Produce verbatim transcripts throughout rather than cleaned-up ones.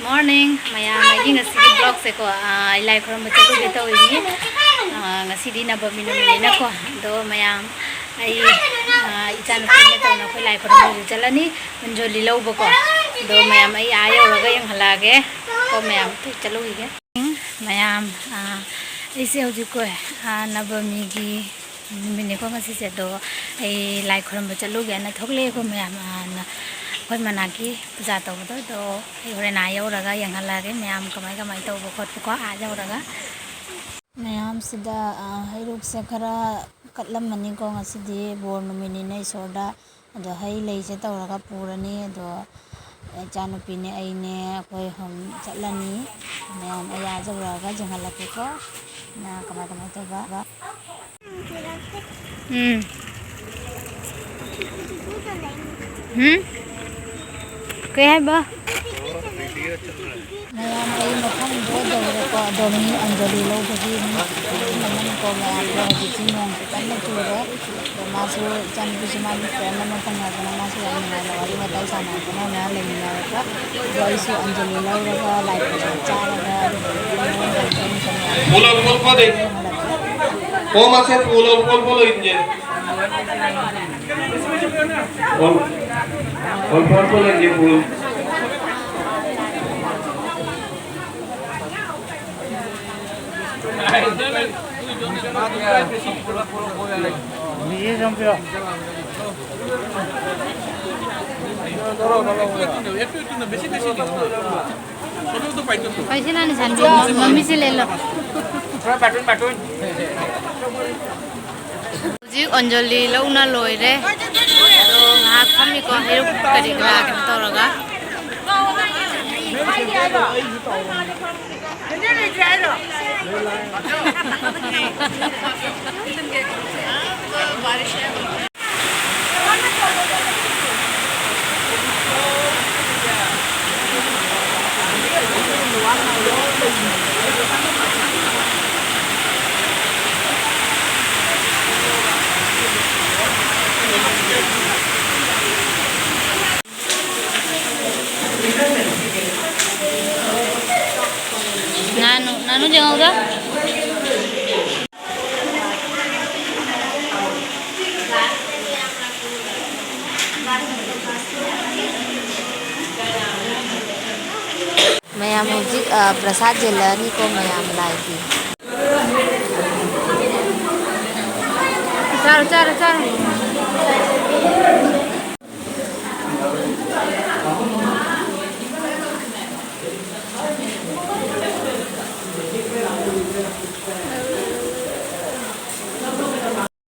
Morning, ꯃꯌꯥꯝ꯫ ꯑꯩꯒꯤ ꯉꯁꯤꯒꯤ vlogꯁꯦꯀꯣ, ꯑꯥ, ꯑꯩ ꯂꯥꯏ ꯈꯨꯔꯨꯝꯕ ꯆꯠꯂꯨꯒꯦ ꯇꯧꯔꯤꯅꯤ꯫ ꯑꯥ, ꯉꯁꯤꯗꯤ ꯅꯕꯃꯤ ꯅꯨꯃꯤꯠꯅꯤꯅꯀꯣ, ꯑꯗꯣ ꯃꯌꯥꯝ, ꯑꯩ, ꯑꯥ, ꯏꯆꯥꯅꯨꯄꯤꯅ ꯇꯧꯅ ꯑꯩꯈꯣꯏ ꯂꯥꯏ ꯈꯨꯔꯨꯝꯕꯁꯨ ꯆꯠꯂꯅꯤ, ꯑꯟꯖꯣꯂꯤ ꯂꯧꯕꯀꯣ꯫ ꯑꯗꯣ ꯃꯌꯥꯝ, ꯑꯩ ꯑꯥ ꯌꯧꯔꯒ ꯌꯦꯡꯍꯜꯂꯛꯑꯒꯦ ꯀꯣ ꯃꯌꯥꯝ, ꯆꯠꯂꯨꯈꯤꯒꯦ꯫ ꯃꯌꯥꯝ, ꯑꯥ, ꯑꯩꯁꯦ ꯍꯧꯖꯤꯛꯀꯣ, ꯑꯥ, ꯅꯕꯃꯤꯒꯤ ꯅꯨꯃꯤꯠꯅꯤꯀꯣ ꯉꯁꯤꯁꯦ꯫ ꯑꯗꯣ ꯑꯩ ꯂꯥꯏ ꯈꯨꯔꯨꯝꯕ ꯆꯠꯂꯨꯒꯦꯅ ꯊꯣꯛꯂꯛꯑꯦꯀꯣ ꯃꯌꯥꯝ꯫ ꯑꯥ, ꯅ-, ꯑꯩꯈꯣꯏ ꯃꯅꯥꯛꯀꯤ ꯄꯨꯖꯥ ꯇꯧꯕꯗꯣ꯫ ꯑꯗꯣ ꯑꯩ ꯍꯣꯔꯦꯟ ꯑꯥ ꯌꯧꯔꯒ ꯌꯦꯡꯍꯜꯂꯛꯑꯒꯦ ꯃꯌꯥꯝ ꯀꯃꯥꯏ ꯀꯃꯥꯏ ꯇꯧꯕ ꯈꯣꯠꯄꯀꯣ ꯑꯥ ꯌꯧꯔꯒ꯫ ꯃꯌꯥꯝꯁꯤꯗ, ꯑꯥ, ꯍꯩꯔꯨꯛꯁꯦ ꯈꯔ ꯀꯠꯂꯝꯃꯅꯤꯀꯣ ꯉꯁꯤꯗꯤ ꯕꯣꯔ ꯅꯨꯃꯤꯠꯅꯤꯅ ꯏꯁꯣꯔꯗ꯫ ꯑꯗꯣ ꯍꯩ ꯂꯩꯁꯦ ꯇꯧꯔꯒ ꯄꯨꯔꯅꯤ꯫ ꯑꯗꯣ ꯏꯆꯥꯅꯨꯄꯤꯅꯦ, ꯑꯩꯅꯦ, ꯑꯩꯈꯣꯏ ꯑꯍꯨꯝ ꯆꯠꯂꯅꯤ꯫ ꯃꯌꯥꯝ ꯑꯩ ꯑꯥ ꯌꯧꯔꯛꯑꯒ ꯌꯦꯡꯍꯜꯂꯛꯀꯦꯀꯣ꯫ ꯃꯌꯥꯝ ꯀꯃꯥꯏ ꯀꯃꯥꯏ ꯇꯧꯕ꯫ ꯎꯝ꯫ ꯎꯝ? ꯀꯩ ꯍꯥꯏꯕ? ꯃꯌꯥꯝ ꯑꯩ ꯃꯐꯝꯗꯣ ꯌꯧꯔꯦꯀꯣ꯫ ꯑꯗꯣ ꯃꯤ ꯑꯟꯖꯂꯤ ꯂꯧꯕꯒꯤ ꯃꯤ ꯈꯨꯌꯥꯝ ꯑꯃꯅꯤꯀꯣ꯫ ꯃꯌꯥꯝꯗꯣ ꯍꯧꯖꯤꯛꯇꯤ ꯅꯣꯡꯁꯨ ꯀꯟꯅ ꯆꯨꯔꯦ꯫ ꯑꯗꯣ ꯃꯥꯁꯨ, ꯏꯆꯥꯅꯨꯄꯤꯁꯨ ꯃꯥꯒꯤ friend ꯑꯃ ꯐꯪꯉꯗꯅ ꯃꯥꯁꯨ ꯌꯥꯝ ꯅꯨꯡꯉꯥꯏꯅ ꯋꯥꯔꯤ ꯋꯥꯇꯥꯏ ꯁꯥꯟꯅꯗꯅ ꯃꯌꯥꯝ ꯂꯩꯃꯤꯟꯅꯔꯦꯀꯣ꯫ ꯑꯗꯣ ꯑꯩꯁꯨ ꯑꯟꯖꯂꯤ ꯂꯧꯔꯒ ꯂꯥꯏ ꯄ꯭ꯔꯁꯥꯗ ꯆꯥꯔꯒ ꯑꯗꯨꯗꯒꯤ ꯐꯨꯜ ꯑꯣꯜ ꯐꯣꯜ ꯐꯣꯜ ꯂꯩ꯫ ꯑꯣ ꯃꯥꯁꯦ ꯐꯨꯜ ꯑꯣꯜ ꯐꯣꯜ ꯐꯣꯜ ꯂꯩ꯫ ꯐꯣꯜ, ꯐꯣꯜ ꯐꯣꯜ ꯂꯩ, ꯐꯣꯜ꯫ ꯄꯩꯁꯦ ꯅꯪ ꯁꯟꯕꯤ ꯃ-, ꯃꯃꯤꯁꯦ ꯂꯩꯂꯣ꯫ ꯍꯧꯖꯤꯛ ꯑꯟꯖꯂꯤ ꯂꯧꯅ ꯂꯣꯏꯔꯦ꯫ ꯑꯗꯣ ꯉꯥꯏꯍꯥꯛ ꯐꯝꯃꯤꯀꯣ, ꯍꯩꯔꯨꯛ ꯀꯔꯤ ꯀꯔꯥ ꯀꯩꯅꯣ ꯇꯧꯔꯒ꯫ ꯅꯥꯅꯨ, ꯅꯥꯅꯨ ꯌꯦꯡꯍꯧꯗ꯫ ꯃꯌꯥꯝ ꯍꯧꯖꯤꯛ, ꯑ, ꯄ꯭ꯔꯁꯥꯗ ꯌꯦꯜꯂꯛꯑꯅꯤꯀꯣ, ꯃꯌꯥꯝ ꯂꯥꯏꯒꯤ꯫ ꯆꯥꯔꯣ, ꯆꯥꯔꯣ, ꯆꯥꯔꯣ꯫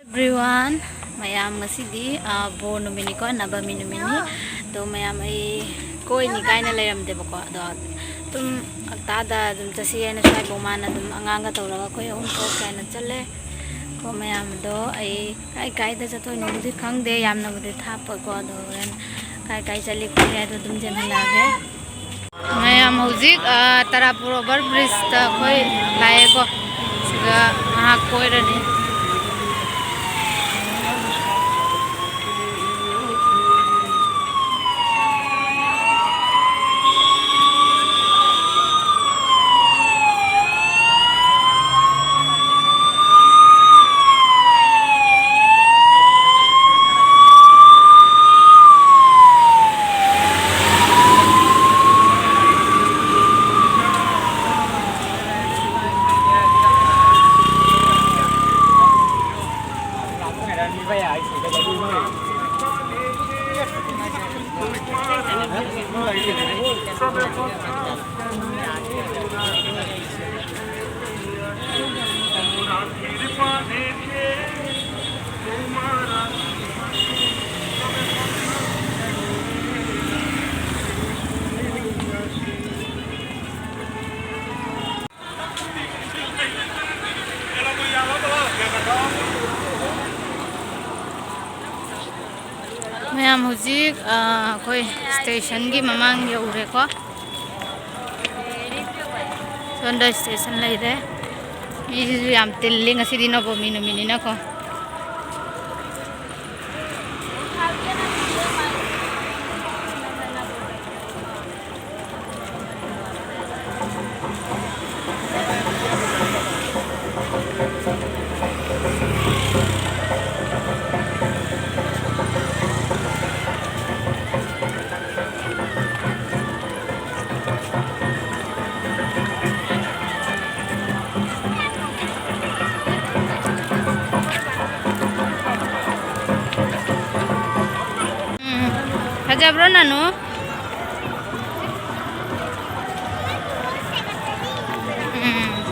Everyone, ꯃꯌꯥꯝ ꯉꯁꯤꯗꯤ, ꯑ, ꯕꯣꯔ ꯅꯨꯃꯤꯠꯅꯤꯀꯣ, ꯅꯕꯃꯤ ꯅꯨꯃꯤꯠꯅꯤ꯫ ꯑꯗꯣ ꯃꯌꯥꯝ ꯑꯩ ꯀꯣꯏꯅꯤ ꯀꯥꯏꯅ ꯂꯩꯔꯝꯗꯦꯕꯀꯣ, ꯑꯗꯣ ꯑꯗꯨꯝ ꯍꯞꯇꯥꯗ ꯑꯗꯨꯝ ꯆꯠꯁꯤ ꯍꯥꯏꯅ ꯁ꯭ꯋꯥꯏꯐꯥꯎ ꯃꯥꯅ ꯑꯗꯨꯝ ꯑꯉꯥꯡꯒ ꯇꯧꯔꯒ ꯑꯩꯈꯣꯏ ꯑꯍꯨꯝ ꯊꯣꯛꯁꯦ ꯍꯥꯏꯅ ꯆꯠꯂꯦ꯫ ꯀꯣ ꯃꯌꯥꯝ ꯑꯗꯣ ꯑꯩ ꯀꯥꯏ ꯀꯥꯏꯗ ꯆꯠꯇꯣꯏꯅꯣꯕꯨꯗꯤ ꯈꯪꯗꯦ, ꯌꯥꯝꯅꯕꯨꯗꯤ ꯊꯥꯞꯄꯀꯣ, ꯑꯗꯣ ꯍꯣꯔꯦꯟ ꯀꯥꯏ ꯀꯥꯏ ꯆꯠꯂꯤ ꯈꯣꯠꯂꯤ ꯍꯥꯏꯗꯣ ꯑꯗꯨꯝ ꯌꯦꯡꯍꯜꯂꯛꯑꯒꯦ꯫ ꯃꯌꯥꯝ ꯍꯧꯖꯤꯛ, ꯑ, ꯇꯔꯥꯄꯨꯔ over bridgeꯇ ꯑꯩꯈꯣꯏ ꯂꯥꯛꯑꯦꯀꯣ꯫ ꯁꯤꯗ ꯉꯥꯏꯍꯥꯛ ꯀꯣꯏꯔꯅꯤ꯫ ꯃꯌꯥꯝ ꯍꯧꯖꯤꯛ, ꯑ, ꯑꯩꯈꯣꯏ stationꯒꯤ ꯃꯃꯥꯡ ꯌꯧꯔꯦꯀꯣ꯫ ꯁꯣꯝꯗ station ꯂꯩꯔꯦ꯫ ꯃꯤꯁꯤꯁꯨ ꯌꯥꯝ ꯇꯤꯜꯂꯤ, ꯉꯁꯤꯗꯤ ꯅꯕꯃꯤ ꯅꯨꯃꯤꯠꯅꯤꯅꯀꯣ꯫ ꯌꯥꯕ꯭ꯔꯣ, ꯅꯥꯅꯨ? ꯎꯝ꯫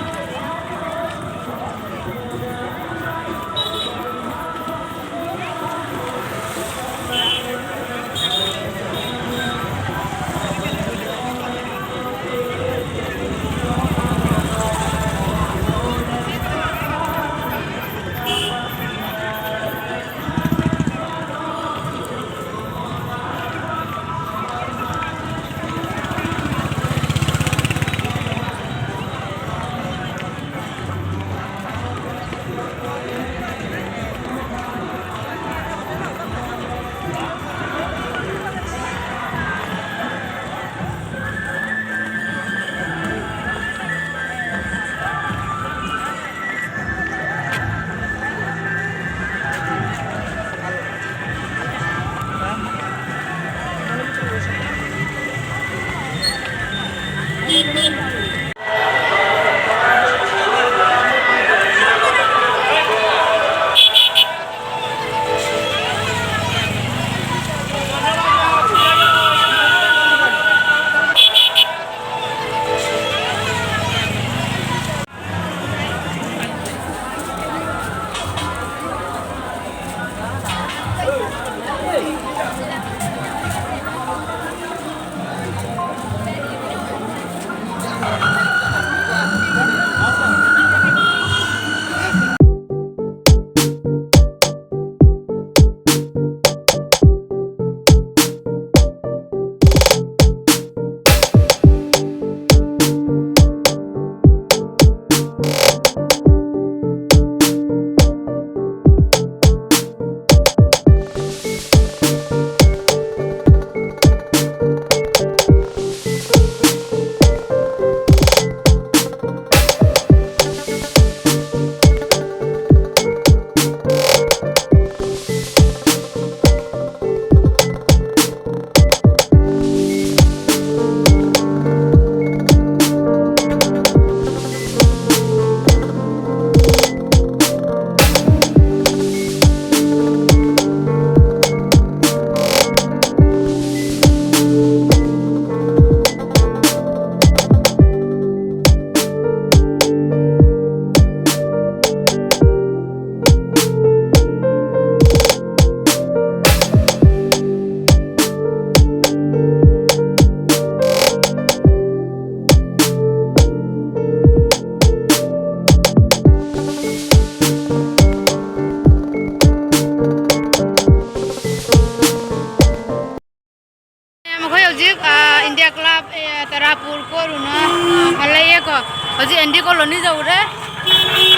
ꯄꯨꯔ ꯀꯣꯏꯔꯨꯅ, ꯑ, ꯍꯜꯂꯛꯑꯦꯀꯣ꯫ ꯍꯧꯖꯤꯛ ꯑꯦꯟ ꯗꯤ ꯀꯣꯂꯣꯅꯤ ꯌꯧꯔꯦ꯫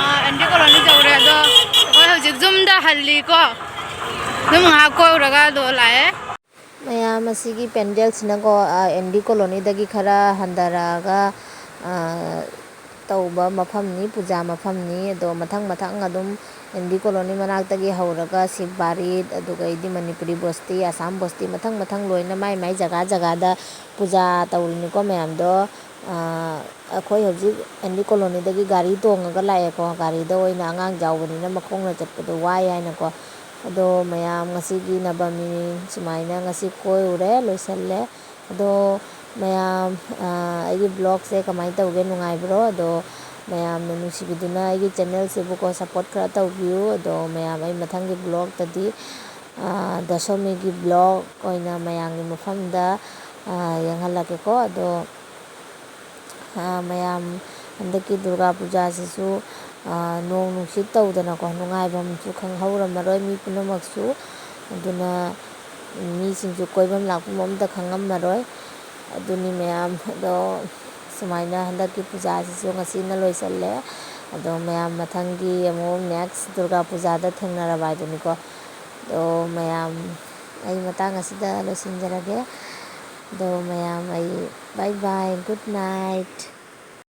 ꯑ, ꯑꯦꯟ ꯗꯤ ꯀꯣꯂꯣꯅꯤ ꯌꯧꯔꯦ꯫ ꯑꯗꯣ ꯑꯩꯈꯣꯏ ꯍꯧꯖꯤꯛ ꯌꯨꯝꯗ ꯍꯜꯂꯤꯀꯣ꯫ ꯑꯗꯨꯝ ꯉꯥꯏꯍꯥꯛ ꯀꯣꯏꯔꯨꯔꯒ ꯑꯗꯣ ꯂꯥꯛꯑꯦ꯫ ꯃꯌꯥꯝ ꯑꯁꯤꯒꯤ ꯄꯦꯟꯗꯦꯜꯁꯤꯅꯀꯣ, ꯑ, ꯑꯦꯟ ꯗꯤ ꯀꯣꯂꯣꯅꯤꯗꯒꯤ ꯈꯔ ꯍꯟꯊꯔꯛꯑꯒ, ꯑ, ꯇꯧꯕ ꯃꯐꯝꯅꯤ, ꯄꯨꯖꯥ ꯃꯐꯝꯅꯤ꯫ ꯑꯗꯣ ꯃꯊꯪ ꯃꯊꯪ ꯑꯗꯨꯝ ꯑꯦꯟ ꯗꯤ ꯀꯣꯂꯣꯅꯤ ꯃꯅꯥꯛꯇꯒꯤ ꯍꯧꯔꯒ ꯁꯤꯕ ꯕꯥꯔꯤꯠ, ꯑꯗꯨꯒꯩꯗꯤ ꯃꯅꯤꯄꯨꯔꯤ ꯕꯁꯇꯤ, ꯑꯁꯥꯝ ꯕꯁꯇꯤ, ꯃꯊꯪ ꯃꯊꯪ ꯂꯣꯏꯅ ꯃꯥꯏ ꯃꯥꯏ ꯖꯒꯥ ꯖꯒꯥꯗ ꯄꯨꯖꯥ ꯇꯧꯔꯤꯅꯤꯀꯣ ꯃꯌꯥꯝꯗꯣ꯫ ꯑ, ꯑꯩꯈꯣꯏ ꯍꯧꯖꯤꯛ ꯑꯦꯟ ꯗꯤ ꯀꯣꯂꯣꯅꯤꯗꯒꯤ ꯒꯥꯔꯤ ꯇꯣꯡꯉꯒ ꯂꯥꯛꯑꯦꯀꯣ꯫ ꯒꯥꯔꯤꯗ ꯑꯣꯏꯅ, ꯑꯉꯥꯡ ꯌꯥꯎꯕꯅꯤꯅ ꯃꯈꯣꯡꯅ ꯆꯠꯄꯗꯣ ꯋꯥꯏ ꯍꯥꯏꯅꯀꯣ꯫ ꯑꯗꯣ ꯃꯌꯥꯝ ꯉꯁꯤꯒꯤ ꯅꯕꯃꯤ ꯁꯨꯃꯥꯏꯅ ꯉꯁꯤ ꯀꯣꯏꯔꯨꯔꯦ, ꯂꯣꯏꯁꯜꯂꯦ꯫ ꯑꯗꯣ ꯃꯌꯥꯝ, ꯑ, ꯑꯩꯒꯤ ꯕ꯭ꯂꯣꯒꯁꯦ ꯀꯃꯥꯏꯅ ꯇꯧꯒꯦ, ꯅꯨꯡꯉꯥꯏꯕ꯭ꯔꯣ? ꯑꯗꯣ ꯃꯌꯥꯝꯅ ꯅꯨꯡꯁꯤꯕꯤꯗꯨꯅ ꯑꯩꯒꯤ ꯆꯦꯅꯦꯜꯁꯤꯕꯨꯀꯣ ꯁꯞꯄꯣꯔꯠ ꯈꯔ ꯇꯧꯕꯤꯌꯨ꯫ ꯑꯗꯣ ꯃꯌꯥꯝ ꯑꯩ ꯃꯊꯪꯒꯤ ꯕ꯭ꯂꯣꯒꯇꯗꯤ, ꯑ, ꯗꯁꯃꯤꯒꯤ ꯕ꯭ꯂꯣꯒ ꯑꯣꯏꯅ ꯃꯌꯥꯝꯒꯤ ꯃꯐꯝꯗ, ꯑ, ꯌꯦꯡꯍꯜꯂꯛꯀꯦꯀꯣ꯫ ꯑꯗꯣ ꯑ, ꯃꯌꯥꯝ ꯍꯟꯗꯛꯀꯤ ꯗꯨꯔꯒꯥ ꯄꯨꯖꯥꯁꯤꯁꯨ, ꯑ, ꯅꯣꯡ ꯅꯨꯡꯁꯤꯠ ꯇꯧꯗꯅꯀꯣ, ꯅꯨꯡꯉꯥꯏꯐꯝꯁꯨ ꯈꯪꯍꯧꯔꯝꯃꯔꯣꯏ ꯃꯤ ꯄꯨꯝꯅꯃꯛꯁꯨ꯫ ꯑꯗꯨꯅ ꯃꯤꯁꯤꯡꯁꯨ ꯀꯣꯏꯐꯝ ꯂꯥꯛꯐꯝ ꯑꯝꯇ ꯈꯪꯉꯝꯃꯔꯣꯏ꯫ ꯑꯗꯨꯅꯤ ꯃꯌꯥꯝ꯫ ꯑꯗꯣ ꯁꯨꯃꯥꯏꯅ ꯍꯟꯗꯛꯀꯤ ꯄꯨꯖꯥꯁꯤꯁꯨ ꯉꯁꯤꯅ ꯂꯣꯏꯁꯤꯜꯂꯦ꯫ ꯑꯗꯣ ꯃꯌꯥꯝ ꯃꯊꯪꯒꯤ ꯑꯃꯨꯛ ꯅꯦꯛꯁ ꯗꯨꯔꯒꯥ ꯄꯨꯖꯥꯗ ꯊꯦꯡꯅꯔꯕ ꯍꯥꯏꯗꯨꯅꯤꯀꯣ꯫ ꯑꯗꯣ ꯃꯌꯥꯝ, ꯑꯩ ꯃꯇꯥꯡ ꯑꯁꯤꯗ ꯂꯣꯏꯁꯤꯟꯖꯔꯒꯦ꯫ ꯑꯗꯣ ꯃꯌꯥꯝ, ꯑꯩ bye bye, good night꯫